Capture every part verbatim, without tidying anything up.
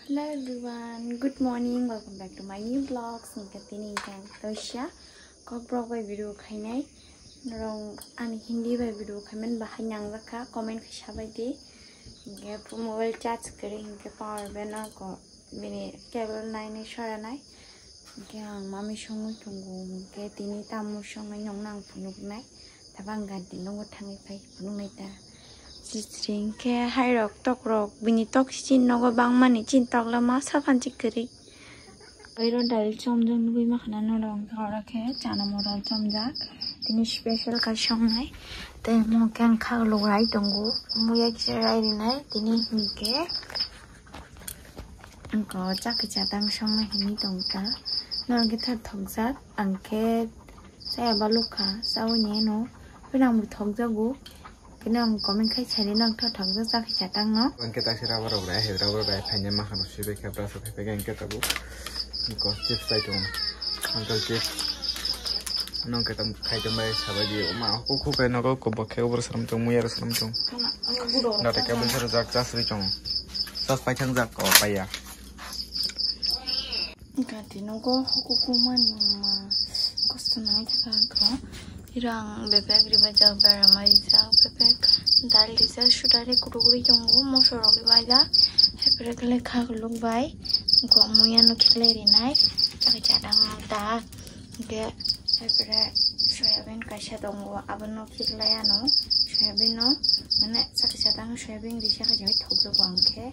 Hello everyone, good morning, welcome back to my new vlogs. Hingke tini hingke ang Tosia Kokborok bai video khainai. Norong ani Hindi bai video khaiman bahai nangjakha, comment khe sabai di. Hingke mobile charge kwrwi hingke power bank o ko bini cable nainai soranai. Hingke ang mami songwi tongo, hingke tini tamo songnai nongno ang phunuknai. Tabang ganti nongo thangwi phai phunuknai ta. Sisri hingke hairok tokrok bini tok sichin nogo bangmani chin tokla ma sapan chikri. Oiro dal chomjak nugui makhana norok hingke oro khe chana modal chomjak. Tini special kha songnai. Tei mo khe ang khak lugrai tongo. Muya kisa rai rinai. Tini hingke Angko chakhi chatang songna hini tongkha. Norok khe thar thokjak, ang khe chaya balukha, chaui ni eno. Bini ang bo thokjago. Khe nang comment khai sadi nang thar thokjak chakhi chatang no. Ang khe taksi rubber rok rai, rubber rai phaina makhano swibai khe brush rok khai phai khe ang khe tabuk. Angko chips tai tongo. Uncle chips. Nong khe tam khai tong bai sabai di. Ma, kukhu khe nogo kubuk khe ubur sram tong, muya rok sram tong. Gate khe bwsa rwjak, chasri tong. Chas paithang jak, o paiya. Gati nogo hukuku mani ma kosto nai thaka ko. Irang bebek riba jak, bera mai jak, bebek dal rijak, sudari kudu guri tongo, moso rok riba jak. Hepre khle khak luk bai. Ko muya no khle rinai. Chakhi chatang da. Hingke hepre soyabin kaisa tongo, abono khiklai ano soyabin no, mane saka satang soyabin risa kha jai thokjak ang khe.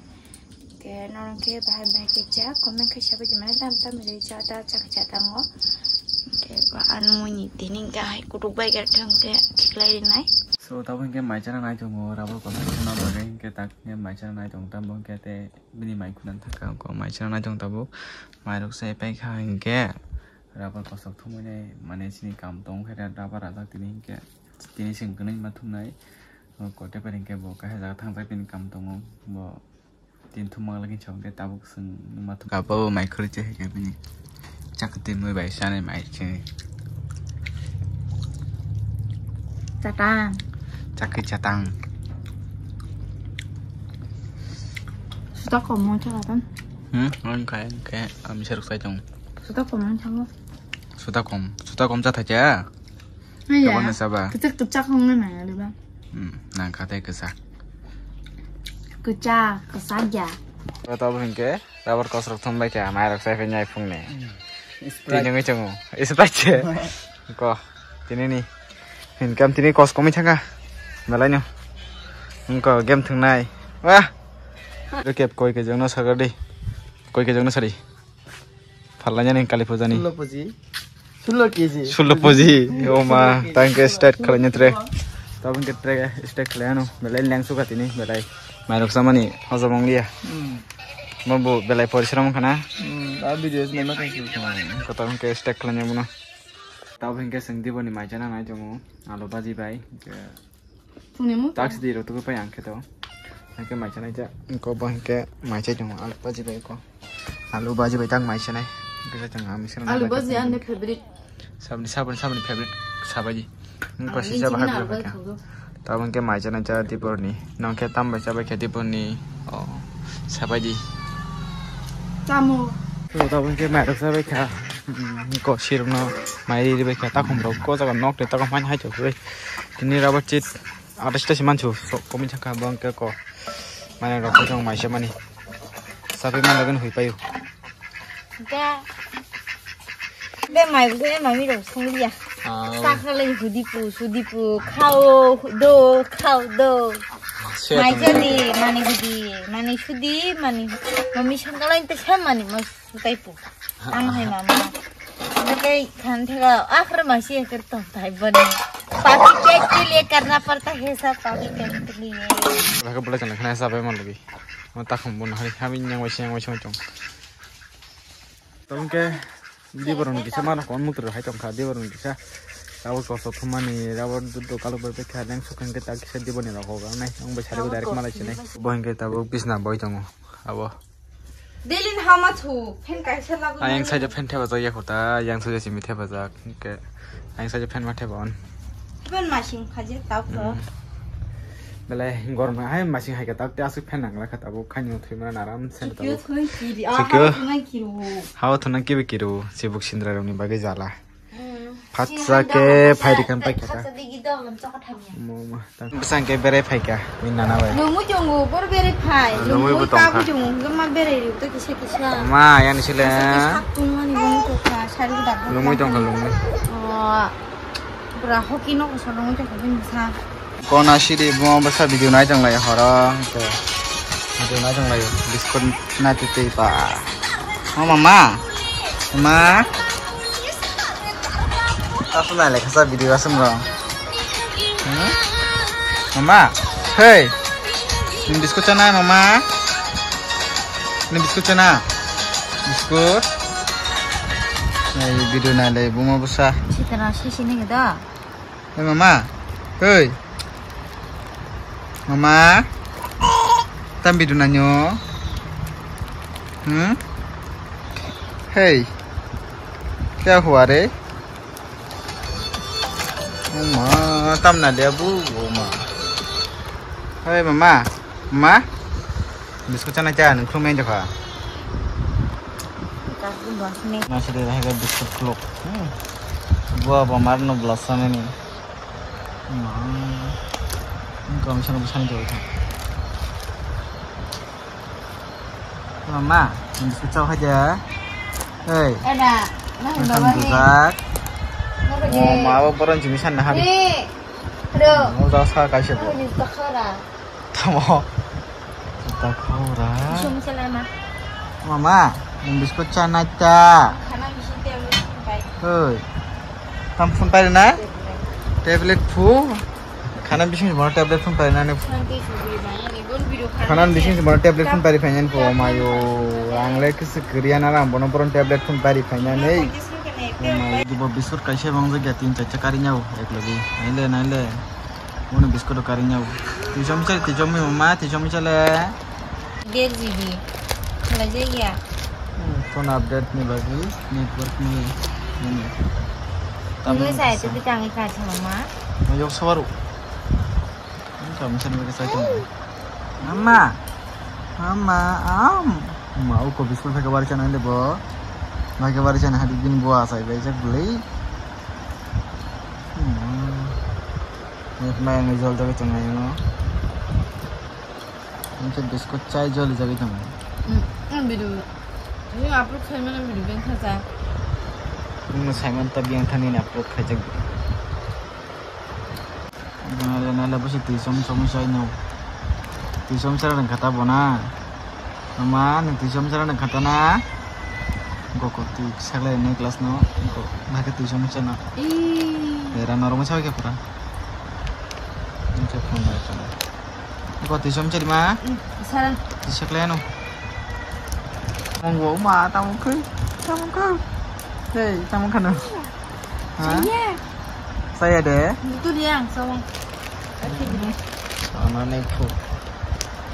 Hingke norong khe bahai bahai khe cha comment khe sabai di mane tam tam ri cha ta chakhi chatango. Hingke ba ano mui ni tini hingke hai kutuk bai khe thang khe khiklai rinai. So tabo hingke mai chana nai tongo, rabo kotor chana bagwi hingke tak hingke mai chana nai tongo, tamo hingke te bini mai khuna thaka ko mai chana nai tongo tabuk. Mai rok se pai kha hingke. Rubber kosok thumui nai, mane chini kam tong khe rubber rajak tini hinkhe, tini chwng kwnwi ma thumnai. O kote pari hinkhe bo kaisa jaga thangjak tini kam tongo, bo tini thumma lagi chong khe tabuk chwng ma thum. Abo mai khurui chai khe bini chakti mui bai sanai mai chini. Chatang. Chakri chatang. Suta kom mo chaka tan. Hmm, ang kai, kai, am seruk sai tong. Suta kom mo chaka. Suta kom, suta kom cha thacha. Iya. Kapan na saba? Kecak kecak hong na ya, diba? Hmm, nang kata kesa. Kecak, kesa ya. Kata apa hingke? Rubber kosrok thumbai kha, mairok sai phai nyai phung ni. Sprite. Tini wngwi chongo. Sprite se. Ko, tini ni. Income tini kos komwi thangkha. Belai no. Wngko game thwngnai. Wah. Kep koi kejongno sagar di. Koi kejongno sari. Phalnani kali puja ni. Sullo puji. Sullo K G. Sullo puji. O ma, tang ke start khlaina tre. Tabung ke tre start khlaino. Belai lengsu kha tini, belai. Mairok samani hojom wng liya. Hmm. Mo bo belai porishram khana. Hmm, a videos ne ma khaisi. Ko tabung ke start khlaina muno. Tabung ke seng diboni mai chana nai tongo. Alo baji bai. Phungni mung. Tax di rok tuku pai ang khe to. Hake mai chanai ja. Ko bo hake mai chai tongo. Alu baji bai ko. Alu baji bai tang mai chanai. Kisa tang ami sira. Alu baji ane favorite. Sabni sabni sabni favorite sabaji. Ko sisa bahai bai ka. Tabang ke mai chanai ja diporni. Nong khe tam bai sabai khe diporni. Oh. Sabaji. Tamo. Tabang ke mai rok sabai kha. Ko sirno mai ri bai kha takhum rok ko jaga nok te takhum hai hai to. Tini rubber chit. Adas ta siman chu sok komi changka bang ke ko. Mane rok ko jong mai se mani. Sapi man dagan hui payu. Ga. Be mai bu ke mami rok song liya. Ah. Sakale hudi pu, sudi pu, khao, do, khao, do. Mai jani, mani hudi, mani sudi, mani mami sangkalain te sa mani mas. Sutai pu. Tamo hai mama. Sutai khan thega akhir masi akhir to tai bani. Papi pet ke liye karna padta hai sab papi pet ke liye. Laka bula chana khana sa bai man lagi. Ma ta khum bun hari hami nyang wai siang wai song chong. Tong ke di boron kisa mana kon muk ter hai tong kha di boron kisa. Rabo koso thumani rabo duddo kalo bai kha nang sukang ke ta kisa di boni rok nai ang bai sari direct malai sinai. Bo hingke tabo bisna boi tongo. Abo. Delin hama thu, fan kaisa lagu. Ayang saja fan theba jak ya kota, yang saja simi theba jak. Ke, ayang saja fan ma theba on. Fan masing khaje tau ko. Hmm. Belai gorma hai masing hai khe tak te aswk fan nang lakha tabuk khaini thwi mano aram se tabuk. Chukyo thunai kiri. Ah, Chukyo. Hao thunai kiri. Hao thunai kibi kiri. Chibuk sindra rokni bagwi jala. Hmm. Phatsa ke phai rikhan pai kha. Phatsa digi dong lam chokha thamya. Mo ma. Bwsang ke berai phai kha. Min nana bai. Lungwi tongo bor berai phai. Lungwi bo tongkha. Lungwi kabu tongo. Gama berai ri to kisa kisa. Ma, yang sile. Kisa kisa tung mani lungwi tongkha. Sari dak. Lungwi tongkha lungwi. Oh. Pura hoki no ko so lungwi tongkha bin sa. Kona sidi bo bwsa video nai tong lai horo. Video nai tong lai. Biskut nai twi twi ba. Oh, mama. Mama. Aku nai le khasa video asam rong. Hmm? Mama. Hey. Ni biskut chana mama. Ni biskut chana. Biskut. Nai video nai le buma bwsa. Sitana sisi ni da. Hei mama, hei. Mama. Tam bidu nanyo. Hmm? Hei. Kya hua re? Mama, tam na dia bu, mama. Hei mama. Mama. Biskut chana cha nung khulumai jokha. Ka bun bang sini. Nasi de hai biskut khuluk. Hmm. Buah bamar no blossom ini. Hmm. Engkau misalnya pesan jauh. Mama, biskut chau aja. Hei. Ada. Nah, makan bujak. Oh, mau apa orang jemisan nah hari. Aduh. Mau jauh sekali sih bu. Tamo. Juta khora. Bising chalai ma. Mama, nung biskut chana ta. Khana bising tablet phun pai. Hoi. Tam phun pai na? Tablet. Tablet phu. Khana bising mo tablet phun pai na ne. Khana bising mo tablet phun pai pai nan po mayo. Ang le kisi kriya na ram bono boron tablet phun pai pai na ne. Mayo, bo biskut kaisa bang jagya tin cha cha kari nyau ek logi. Naile, naile. Uno biskut kari nyau. Tisom chale, tisom mi mama, tisom chale. Der G B. Khalai jai ya. Phone update ni bagwi, network ni, ni. Tamo sai tu bitang ka mama. Yok sawaru. Tamo sai ni sai tu. Mama. Mama, am. Ma, uko biskut phai ka bari chana le bo. Ma ka bari chana hadi bin bo asai bai jak beli. Hmm. Mai ang jol jagwi tongo. Ang khe biskut chai joli jagwi tongo. Hmm, ang video. Ini upload khaimani video beng khaja. Nung Simon ta biyang thani ni upload khaijak. Nale nale busi tisom som sai no. Tisom sara nang khata bona. Mama, nung tisom sara nang khata na. Gokok twi saklai nai class no. Gokok nake tisom chana. Ih. Era norok sawi khe pura. Nung khe phone bai khala. Gokok tisom chari ma. Sara. Tisak lai no. Monggo ma tamung khe. Tamung khe. Hey, tamung khano. Ha? Iya. Saya de. Itu dia yang sama. Oke, deh. Sana nih, Bu.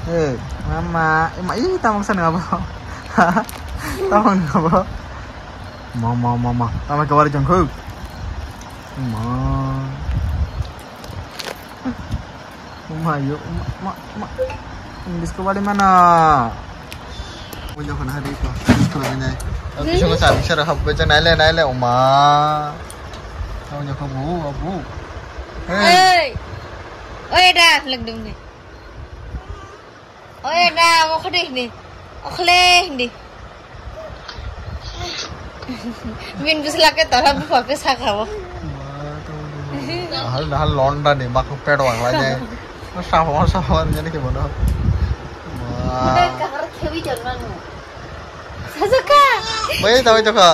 Hei, mama, eh, ma, ih, tamang sana apa? Tamang apa? Mama, mama, tamang kawari jangkau. Ma. Uma yo, uma, uma, uma. Disco bali mana? Ojo khana hari ko. Disco bali nai. Aku cuma sami sara hap baca naile naile uma. Ojo ko bu, bu. Hey. Oi da, lagdung ni. Oi da, mo khade ni. Okhle ni. Min bwsla khe tola bupha khe saka bo. Nahal nahal londa ni makhu pet wang lai nai. Sama sama ni jani ke bono. Kahar khewi jalma nu. Sajaka. Bai tawai jokha.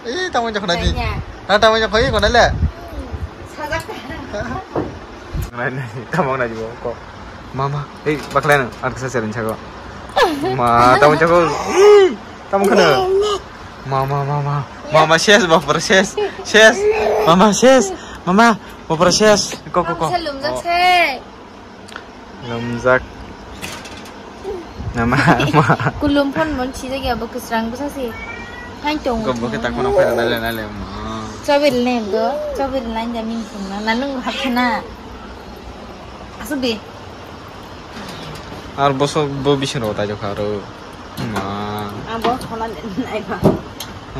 Ih tawai jokha na di. Na tawai jokha ih kona le. Sajaka. Nai nai tawai na di ko. Mama, ei, bakla nang, ar kesa serin chago. Ma, tamo chago. Ih, tamo khana. Mama, mama, mama, ses, bapar ses, ses. Mama, ses, mama, bapar ses. Ko, ko, ko. Lumjak se. Lumjak. Nama, ma. Kulum phone mon sijak ya, bo kwsrang bwsa se. Hai tong. Ko, bo khe takhuna phai nale, nale, ma. Chobil ne do, chobil line jamin phone na, nanung hap khana. Asuk de. Ar boso bo bising rok tai jokha aro. Ma. Ang bo khona nai ba.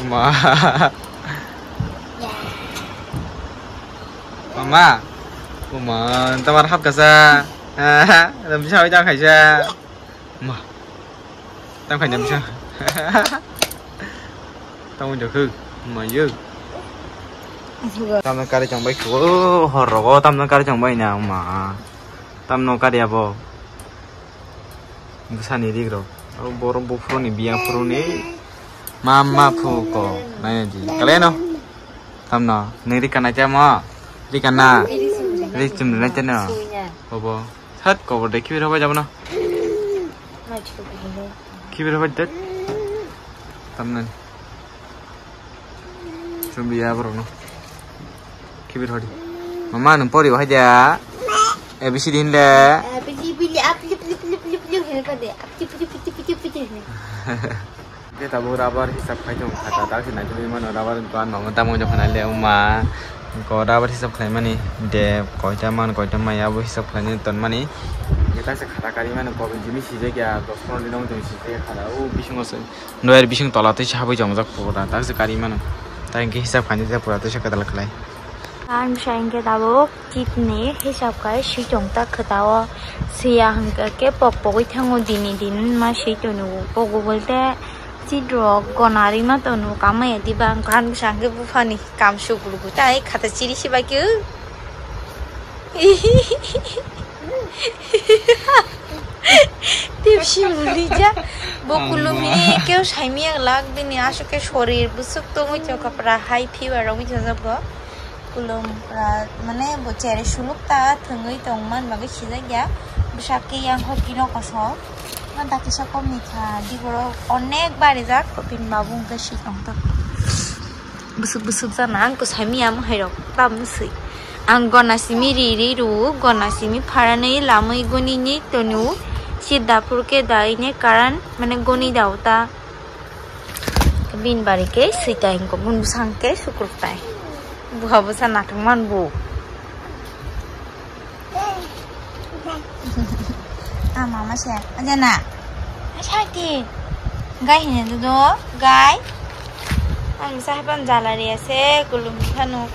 Ma. Mama. Mama, tamar hap kasa. Ram bisa oi jang khaisa. Ma. Tam khaina bisa. Tam jokhu. Ma yo. Tamno kari chang bai ko hor rogo tamno kari chang bai na ma. Tamno kari abo. Bwsani rik rok. Abo borok buphuruni biyang phuruni. Mama phu ko. Nai di. Kaleno. Tamno. Neng rik kanai tamo. Rik kana. Rik chum nai teno. Bobo. Sat kobor de kibir hobai jabo na. Kibir hobai de. Tamnani. Chumbiya borokno. Kibir hodi. Mama, nwng pori bahai dia. A B C D hinle. Bili, bili, ap, lip, lip, lip, lip, lip, hene pade. Ap, lip, lip, lip, lip, lip, lip, hene. Ke tabuk rubber hisab khai tong khata, tak se naitugwi mano rubber ban mama tamo jokha nai le uma. Ko rubber hisab khlai mani de koita man koita maya bo hisab khlai ni ton mani. Ke tak se khata kari mano ko jimi sijak ya dos pondro din tong sijak ya khata o bisingo se. Noyar bising tola tei se habwi tongjak pura, tak se kari mano. Ta hwnkhe hisab khainwi tei pura tei se kwtal khlai. Ang sa hwnkhe tabuk chit ni hisab khai swi tong ta khwtao. Swiya hwnkhe khe pok pogwi thango dini din ma swi toni o. Pok o bolte chit rok gona rima toni o kamaya diba ang khan sa hwnkhe buphani kam sugru tai khata chiri se bai khe. Tepsi muli ja. Bo kulum hini keu saimi ang lak bini asuk ke sorir busuk tongwi tong kapra hai fever rogwi tong bo. Kulum pra mane bo chere suluk ta thwngwi tong man bagwi sijak ya. Bwsak ke yang hokino kosok. Man ta kisa kom ni kha di borok onek barijak kopin babu hwnkhe si tong ta. Bwswk bwswk jana ang kwsai miya mwhairok tam swi. Ang gona simi ri ri rw, gona simi pharanwi lamwi gonini tonu. Sida phurkhe daine karan mane goni da uta. Bin bari khe swi tai hwnkhe bun bwsang khe sukruk tai. Buha bwsa nathok man bu. Ah, mama se. Aja na. Acha ti. Gai hine do do. Gai. Ang sa hapan jala ri ase kulum phano.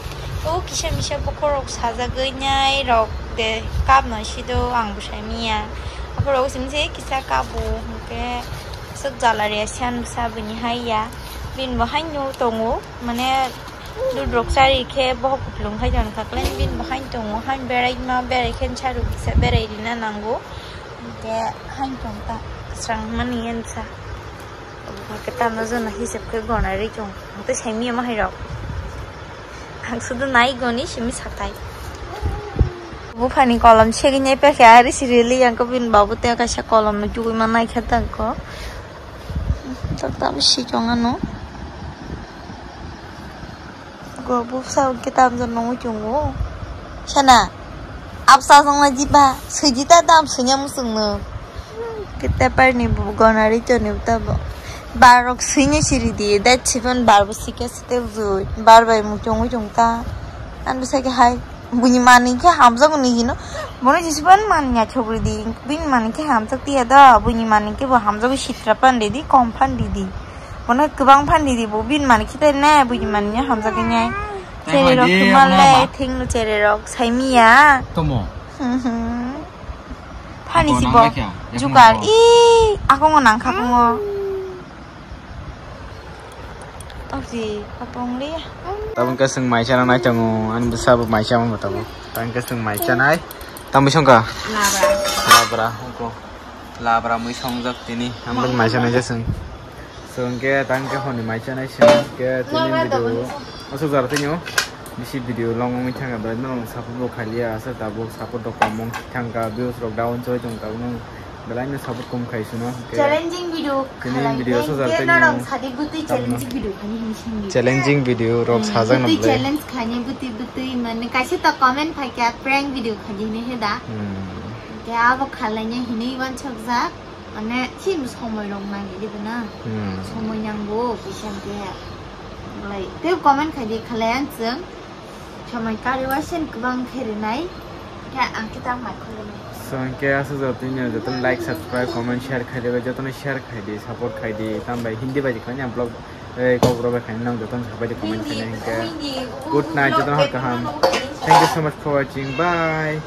O kisa misa bokhorok sajagwi nai rok de kap no si do ang bwsai miya. Aphuru simi se kisa kabo hwnkhe sok jala ri ase ang bwsa bini hai ya. Bin bo haino tongo mane. Dudrok chari khe bohok kupulung hai jani kha klen bin bo hain tongo, hain berai ma berai khe saru kisa berai rina nango. Hingke hain tong ta swrang mani yan sa. Obo khe tamo jono hisab khe gona ri tong. Hingke saimi ma hai rok. Ang sudu nai goni simi satai. Buphani kolom segini pekhe ari sirili yang ko bin babu te kaisa kolom no tugui ma nai khe tang ko. Tak tak si tong ano. Go buksa hwnkhe tamjak nungwi tongo. Sana, absa jongna jiba, swidi ta dam swinya muchungno. Kete parni bo gona ri toni tabo. Barok swinya siri di, dat sipan bar bo sika site ujui. Bar bai muchungwi tong ta. An bwsai khe hai, buini manwi khe hamjakgo ni hino. Bono jisipan manwi ya chokri di. Bini manwi khe hamjak tiya da, buini manwi khe bo hamjagwi sitra pan ridi, kom pan ridi. Bono kwbang phan di di bo, bini mani khitai ne, buini mani ne hamjak nai. Cherry rok hai di, kwmal le, thing no cherry rok, sai miya. Tomo. Hmm, hmm. Phani si bo. Jukar. I, ako ngo nang kha kongo. Tong si, kapong le. Tabuk khe chwng maisa nang nai tongo, ani bwsa bo maisa mo tabuk. Tabuk khe chwng maisa nai. Tamo songkha? Labra. Labra, oko. Labra mui songjak tini. Ang bai maisa nai jasung. So, hingke tang khe hwnwi maisa nai sung khe tini video aswk jora tini o bisi video long wngwi thangkha, belai no support bo khailiya, aswk tabuk support rok kom wng thangkha, views rok down choi tong tabuk no belai no support kom khai suno. Hingke challenging video tini khalai video aswk jora tini o norok sadi bwtwi challenging video khani hin sindi. Challenging video rok sajak no bwtwi belai. Challenge khani bwtwi bwtwi mane kaisa ta comment phaikha prank video khani hinwi he da. Hmm. Hingke abo khalaina hinwi wansukjak. Mane, chini somoi rok nang di na. Hmm. Somoi nangbo, kisa khe. Lai, tei comment khai di khalai ang chwng. Somoi kari wa sen kwbang khe rinai. Khe ang kita mai khulumni. So, hingke aswk joto ni joto like, subscribe, comment, share khai di, joto no share khai di, support khai di, tambai Hindi bai khlai ni vlog, eh, kokborok bai khlai ni nang joto no sabai di comment khai ni hingke. Good night, joto no kaham. Thank you so much for watching. Bye.